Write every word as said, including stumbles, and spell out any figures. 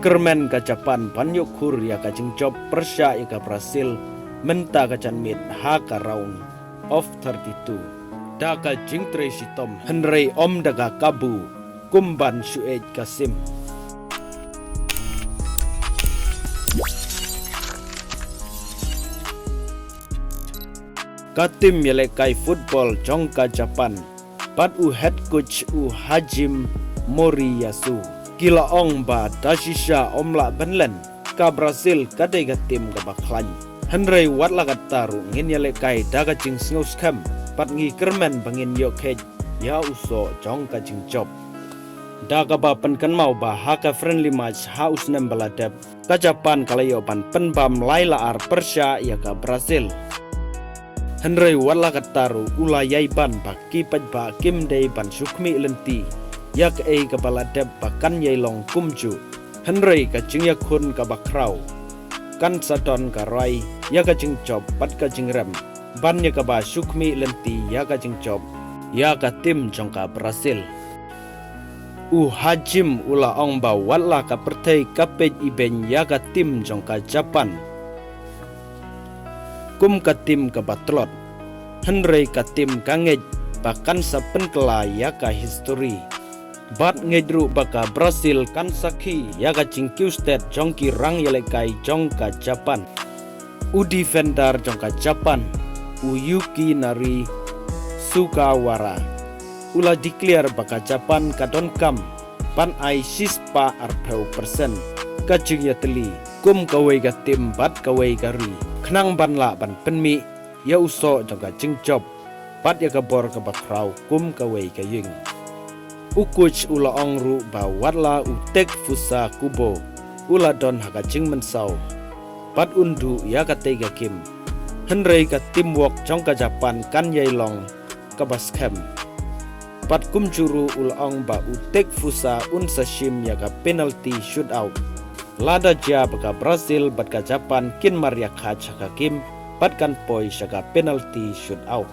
Kyrmen ka Japan ban ïoh khur ïa ka jingjop pyrshah ïa ka Brazil mynta ka janmiet ha ka round of thirty-two da ka jingtrei shitom hynrei ym da ka kabu kum ban shu eit ka sim. Ka tim ïalehkai football jong ka Japan bad u head coach u Hajime Moriyasu ki la ong ba da shisha ym lah ban len, ka Brazil ka dei ka tim kaba khlaiñ. Hynrei wat la katta ruh ngin ïalehkai da ka jingsngewskhem bad ngi kyrmen ba ngin ïoh kheit ïa u soh jong ka jingjop. Da kaba pynkynmaw ba ha ka friendly match ha u snem ba la dep, ka Japan ka la ïoh ban pynbam lai la ar pyrshah ïa ka Brazil. Hynrei wat la katta ruh u la ïai ban ba ki paidbah kim dei ban shu khmih lynti ïa kaei kaba la dep ba kan ïai long kumjuh. Hynrei ka jingïakhun kaba khraw kan sa don ka rai ïa ka jingjop bad ka jingrem ban ïa kaba shu khmih lynti ïa ka jingjop ïa ka tim jong ka Brazil. U Hajime u la ong ba wat la ka pyrthei ka peit ibeiñ ïa ka tim jong ka Japan kum ka tim kaba tlot, hynrei ka tim ka ngeit ba kan sa pynkylla ïa ka history. Bad ngeit ruh ba ka Brazil kan sakhi ïa ka jingkiew stet jong ki rang ïalehkai jong ka Japan. U defender jong ka Japan, u Yukinari Sugawara, u la declare ba ka Japan ka donkam ban ai shispah arphew percent ka jingïatylli kum kawei ka tim bad kawei ka ri khnang ban lah ban pynmih ïa u soh jong ka jingjop bad ïa ka bor kaba khraw kum kawei ka ïing. U coach u la ong ruh ba wat la u Takefusa Kubo u la don ha ka jingmynsaw bad un duh ïa katei ka game, hynrei ka teamwork jong ka Japan kan ïai long kaba skhem. Bad kumjuh ruh u la ong ba u Takefusa un sa shim ïa ka penalty shootout lada jia ba ka Brazil bad ka Japan kin mar ïa kha sha ka game bad kan poi sha ka penalty shootout.